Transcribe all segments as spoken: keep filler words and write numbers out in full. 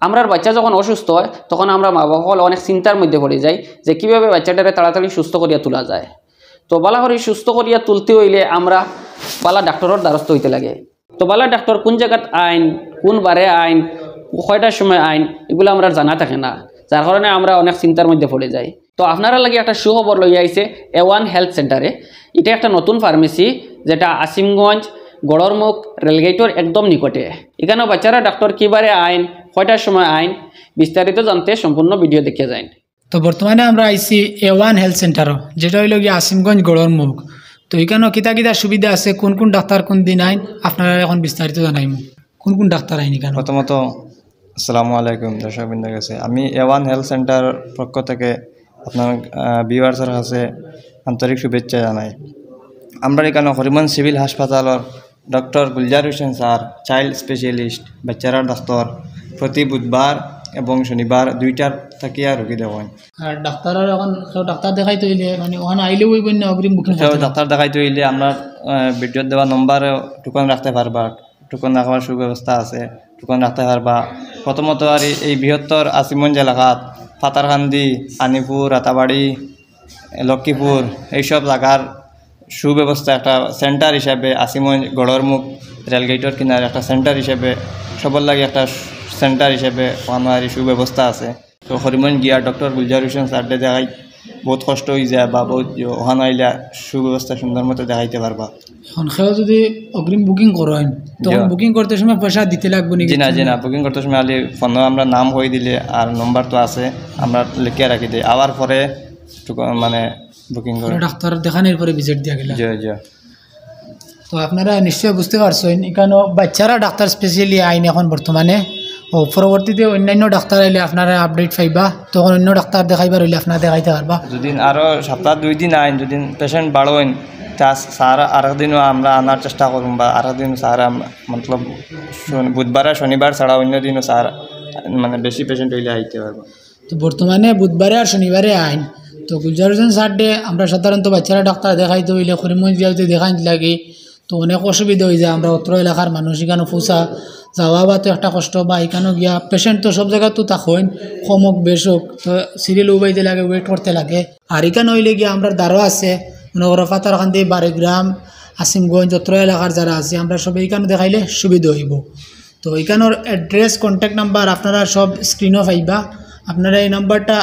আমরার বাচ্চা যখন অসুস্থ হয়, তখন আমরা মা বাবা অকল অনেক চিন্তার মধ্যে পড়ি যাই যে কিভাবে বাচ্চাটারে তাড়াতাড়ি সুস্থ করিয়া তোলা যায়। তো বালা করি সুস্থ করিয়া তুলতে অইলে আমরা বালা ডাক্তরর দ্বারস্থ অইতে লাগে। তো বালা ডাক্তর কোন জাগাত আইন, কোন বারে আইন, কয়টার সময় আইন, ইগুলা আমরার জানা থাকে না, যার কারণে আমরা অনেক চিন্তার মধ্যে পড়ি যাই। তো আপনারার লাগি একটা সুখবর লইয়া আইছে এ ওয়ান হেলথ সেন্টারে। ইটা একটা নতুন ফার্মেসি, যেটা আসিমগঞ্জ গড়রমুখ রেলগেটর একদম নিকটে। ইখানো বাচ্চারা ডাক্তর কিবারে আইন, কয়টার সময় আইন, বিস্তারিত জানতে সম্পূর্ণ ভিডিও দেখিয়া যাইন। তো বর্তমানে আমরা আইছি এ ওয়ান হেলথ সেন্টারো, যেটা অইলো গিয়া আসিমগঞ্জ গড়রমুখ। তো ইখানো কিতা কিতা সুবিধা আছে, কোন কোন ডাক্তার কোন দিন আইন, আপনারারে এখন বিস্তারিত জানাইমু। কোন কোন ডাক্তার আইন ইখানো? প্রথমত আসসালামু আলাইকুম দর্শকবৃন্দর কাছে। আমি এ ওয়ান হেলথ সেন্টার পক্ষ থেকে আপনার, আহ, ভিউয়ার্সের কাছে আন্তরিক শুভেচ্ছা জানাই। আমরার ইখানো করিমগঞ্জ সিভিল হাসপাতালর doctor Gulzar Hossain sir, child specialist, বাচ্চারার ডাক্তর, প্রতি বুধবার এবং শনিবার দুইটার থাকিয়া রোগী দেখইন। আর ডাক্তারর এখন কেউ ডাক্তার দেখাইতে অইলে, মানে, ওখানে আইলে অইবো না, অগ্রিম বুকিং কেউ করতে? ডাক্তার দেখাইতে অইলে আমরা, আহ, ভিডিওত দেওয়া নম্বরে টোকন রাখতে পারবা। টোকন রাখবার সুব্যবস্থা আছে, টোকন রাখতে পারবা। প্রথমত আর এই, এই বৃহত্তর আসিমগঞ্জ এলাকাত পাথারকান্দি, আনিপুর, রাতাবাড়ি, লক্ষ্মীপুর, এইসব জাগার সুব্যবস্থা একটা সেন্টার হিসাবে আসিমগঞ্জ গড়রমুখ রেলগেটর কিনারে একটা সেন্টার হিসাবে, সবার লাগি একটা সেন্টার হিসাবে ওখানো আর সুব্যবস্থা আছে। তো করিমগঞ্জ গিয়া ডক্টর গুলজার হোসেন স্যাররে দেখাই বহুত কষ্ট অই যায় বা বহুত ইয়ে, ওখানো আইলে সুব্যবস্থা সুন্দর মতো দেখাইতে পারবা। এখন কেউ যদি অগ্রিম বুকিং করইন, তখন জি। বুকিং করতে সময় পয়সা দিতে লাগবো নি? জি না, জি না, বুকিং করতে সময় খালি ফোনো আমরা নাম কই দিলে আর নম্বর তো আছে, আমরা লিখিয়া রাখি দেই। আবার পরে একটু ক-, মানে বুকিং করে। পরে ডাক্তার দেখানির পরে ভিজিট দিয়া গেলা। জি, জি। তো আপনারা নিশ্চয় বুঝতে পারছেন, ইখানো বাচ্চারা ডাক্তার স্পেশালি আইন এখন বর্তমানে। ও পরবর্তীতে অন্যান্য ডাক্তার আইলে আপনারা আপডেট পাইবা, তখন অন্য ডাক্তার দেখাইবার অইলে আপনারা দেখাইতে পারবা। যদি আরো সপ্তাহ দুই দিন আইন, যদি পেশেন্ট বাড়ইন, তা স্যার আরেক দিনও আমরা আনার চেষ্টা করমু, বা আরেক দিন স্যার আম-, মতলব শনি-, বুধবার আর শনিবার ছাড়া অন্য দিনও স্যার মানে বেশি পেশেন্ট অইলে আইতে পারবো। তো বর্তমানে বুধবারে আর শনিবারে আইন। তো গুলজার হোসেন স্যাররে আমরা সাধারণত বাচ্চারা ডাক্তার দেখাইতে অইলে করিমগঞ্জ গিয়া যদি দেখাইতে লাগে, তো অনেক অসুবিধা অই যায়। আমরা অত্র এলাকার মানুষ, ইখানো পৌঁছা যাওয়া বা তো একটা কষ্ট, বা ইখানো গিয়া পেশেন্ট তো সব জাগাত তো থাকইন, কম হোক বেশ হোক, তো সিরিয়াল উবাইতে লাগে, ওয়েট করতে লাগে। আর ইখানো অইলে গিয়া আমরার দ্বারও আছে, মনে করো পাথারকান্দি, বারোগ্রাম, আসিমগঞ্জ, অত্র এলাকার যারা আছে, আমরা সবে ইখানো দেখাইলে সুবিধা অইবো। তো ইখানোর অ্যাড্রেস, কন্ট্যাক্ট নাম্বার আপনারা সব স্ক্রিনো পাইবা। আপনারা এই নাম্বারটা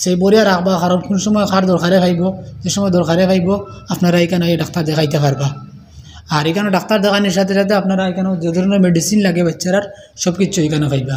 সেভ করিয়া রাখবা, কারণ কোন সময় কার দরকারে পাইবো, যে সময় দরকারে পাইবো, আপনারা ইখানো এই ডাক্তার দেখাইতে পারবা। আর ইখানো ডাক্তার দেখানির সাথে সাথে আপনারা ইখানো যে ধরনের মেডিসিন লাগে বাচ্চারার, সব কিছু ইখানো পাইবা।